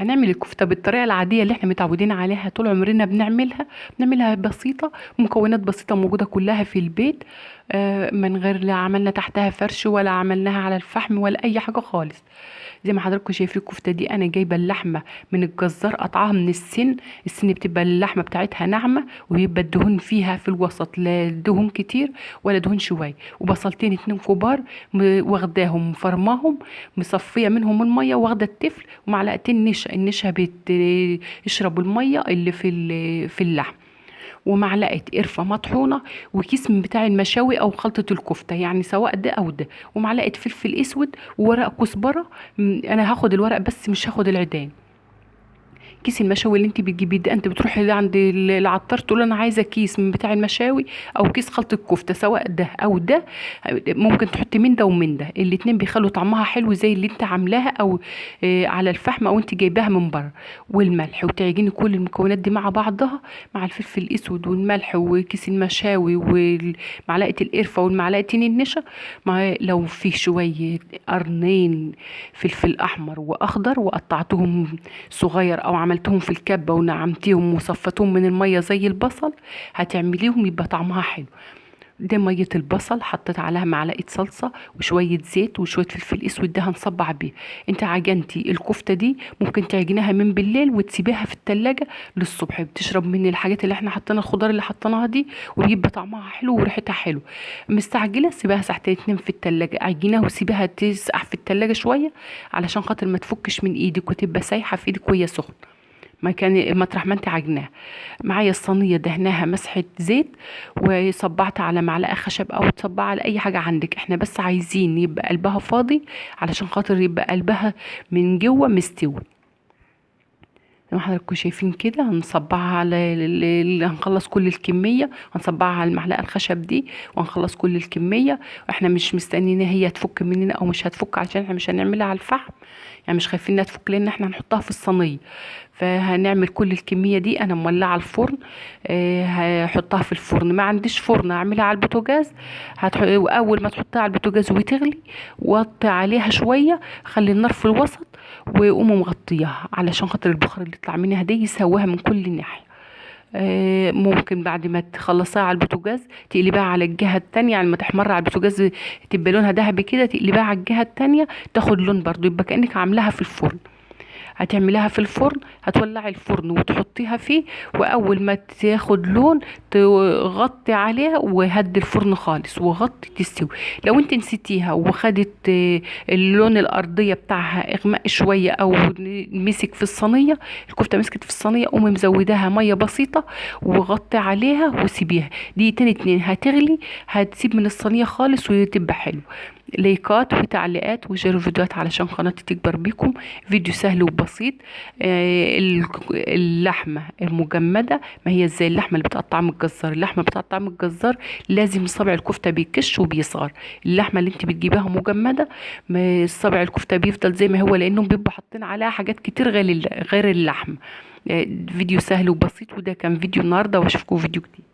هنعمل الكفتة بالطريقة العادية اللي احنا متعودين عليها طول عمرنا بنعملها بسيطة، مكونات بسيطة موجودة كلها في البيت، من غير لا عملنا تحتها فرش ولا عملناها على الفحم ولا اي حاجة خالص. زي ما حضراتكم شايفين الكفتة دي انا جايبه اللحمة من الجزار، قطعها من السن، السن بتبقى اللحمة بتاعتها ناعمة وبيبقى الدهون فيها في الوسط، لا دهون كتير ولا دهون شوية، وبصلتين 2 كبار واخداهم مفرماهم مصفيه منهم المية، واخده التفل ومعلقتين نشا، النشا بتشرب المية اللي في اللحم، ومعلقة قرفه مطحونه، وكيس من بتاع المشاوي او خلطه الكفتة، يعني سواء ده او ده، ومعلقة فلفل اسود وورق كزبره. انا هاخد الورق بس مش هاخد العيدان. كيس المشاوي اللي انت بتجيبيه ده انت بتروحي عند العطار تقول انا عايزه كيس من بتاع المشاوي او كيس خلطه الكفتة، سواء ده او ده، ممكن تحطي من ده ومن ده، الاتنين بيخلوا طعمها حلو زي اللي انت عاملاها او على الفحم او انت جايباها من بره. والملح، وتعجني كل المكونات دي مع بعضها مع الفلفل الاسود والملح وكيس المشاوي ومعلقة القرفه والمعلقتين النشا، مع لو في شوية قرنين فلفل احمر واخضر وقطعتهم صغير او عملتهم في الكبه ونعمتيهم وصفتهم من المية زي البصل، هتعمليهم يبقى طعمها حلو. ده مية البصل حطيت عليها معلقه صلصه وشوية زيت وشوية فلفل اسود، ده هنصبع بيه. انت عجنتي الكفتة دي ممكن تعجنيها من بالليل وتسيبيها في التلاجة للصبح، بتشرب من الحاجات اللي احنا حطينا الخضار اللي حطيناها دي، وبيبقى طعمها حلو وريحتها حلو. مستعجلة سيبيها ساعتين 2 في التلاجة، عجيناها وسيبيها تسقع في التلاجة شوية علشان خاطر ما تفكش من ايدك وتبقى سايحه في ايدك وهي سخنة مكان مطرح ما انت عجناها. معايا الصينية دهناها مسحه زيت وصبعت على معلقه خشب او تصبع على اي حاجة عندك، احنا بس عايزين يبقى قلبها فاضي علشان خاطر يبقى قلبها من جوه مستوي. زي ما حضراتكم شايفين كده هنصبعها على هنخلص كل الكمية، هنصبعها على المعلقة الخشب دي وهنخلص كل الكمية. واحنا مش مستنيين هي تفك مننا او مش هتفك عشان احنا مش هنعملها على الفحم، يعني مش خايفين انها تفك لان احنا هنحطها في الصينية، فهنعمل كل الكمية دي. انا مولعه الفرن، هحطها في الفرن، ما عنديش فرن هعملها على البوتاجاز. واول ما تحطها على البوتاجاز وتغلي وطي عليها شوية، خلي النار في الوسط وقوموا مغطياها علشان خاطر البخار اللي يطلع منها دي يسواها من كل ناحية. ممكن بعد ما تخلصيها على البوتاجاز تقلبيها على الجهة التانية، يعني ما تحمر على البوتاجاز تبقى لونها ذهبي كده، تقلبيها على الجهة التانية تاخد لون برضو، يبقى كانك عاملاها في الفرن. هتعمليها في الفرن، هتولعي الفرن وتحطيها فيه، واول ما تاخد لون تغطي عليها وهدي الفرن خالص وغطي تستوي. لو انت نسيتيها وخدت اللون الارضية بتاعها اغمق شوية او مسك في الصينية، الكفتة مسكت في الصينية، قومي مزوداها مية بسيطة وغطي عليها وسيبيها دقيقتين 2 هتغلي، هتسيب من الصينية خالص وتبقى حلو. لايكات وتعليقات و share فيديوهات علشان قناتي تكبر بيكم. فيديو سهل وبسيط. اللحمة المجمده ما هي زي اللحمة اللي بتقطع من الجزار، اللحمة بتقطع من الجزار لازم صابع الكفتة بيكش وبيصغر. اللحمة اللي انت بتجيبيها مجمده صابع الكفتة بيفضل زي ما هو، لانهم بيبقوا حاطين عليها حاجات كتير غير اللحم. فيديو سهل وبسيط، وده كان فيديو النهارده، واشوفكم فيديو جديد.